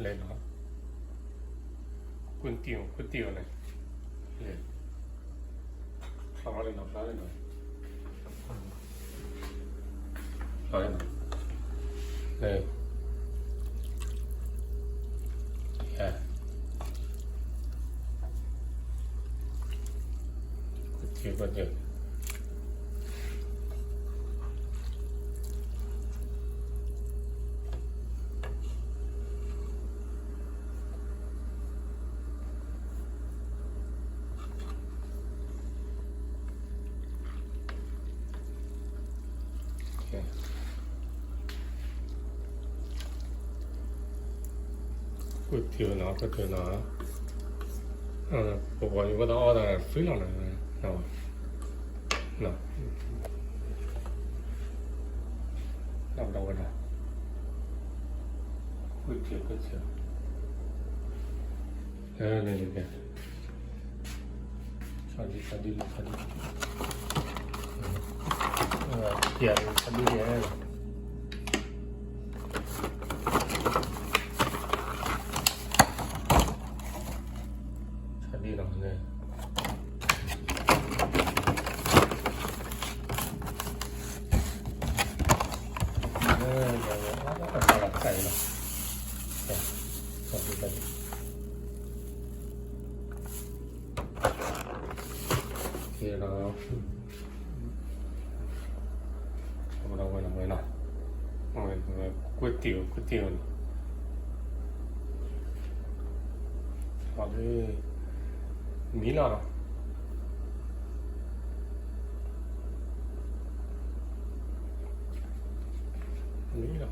လဲၤနီၤ, ကွၢ်တံၢ်အီၤ ကွၢ်တံၢ်အီၤန့ၣ်, လဲၤ, ဖျါလံနီၤ ဖျါလံနီၤ, ဖျါလံနီၤ, လဲၤ, ယၤ ကွၢ်တံၢ် ကွၢ်တံၢ် ကွၢ်တံၢ်နီၤ ကွၢ်တံၢ်နီၤ, ပပှၤမ့ၢ်ဘၣ်တၢ်အီၣ်တၢ် free လီၤနီၤ, နီၤ, နီၤ, ဒီးဝဲဒၣ်, ကွၢ်တံၢ် ကွၢ်တံၢ်, လၢန့ၣ် ဆီဒံၣ် ဆီဒံၣ် ဆီဒံၣ်, ဆီဒံၣ်န့ၣ် ဆီဒံၣ်လီၤန့ၣ်, လ�ီၤ, လီၤ, ဝဲနီၤ, ကွၢ်တံၢ် ကွၢ်တံၢ်အီၤနီၤ, လီၤ, မံလီၤနီၤ, မံလီၤ,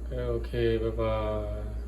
ကဲ okay, bye bye.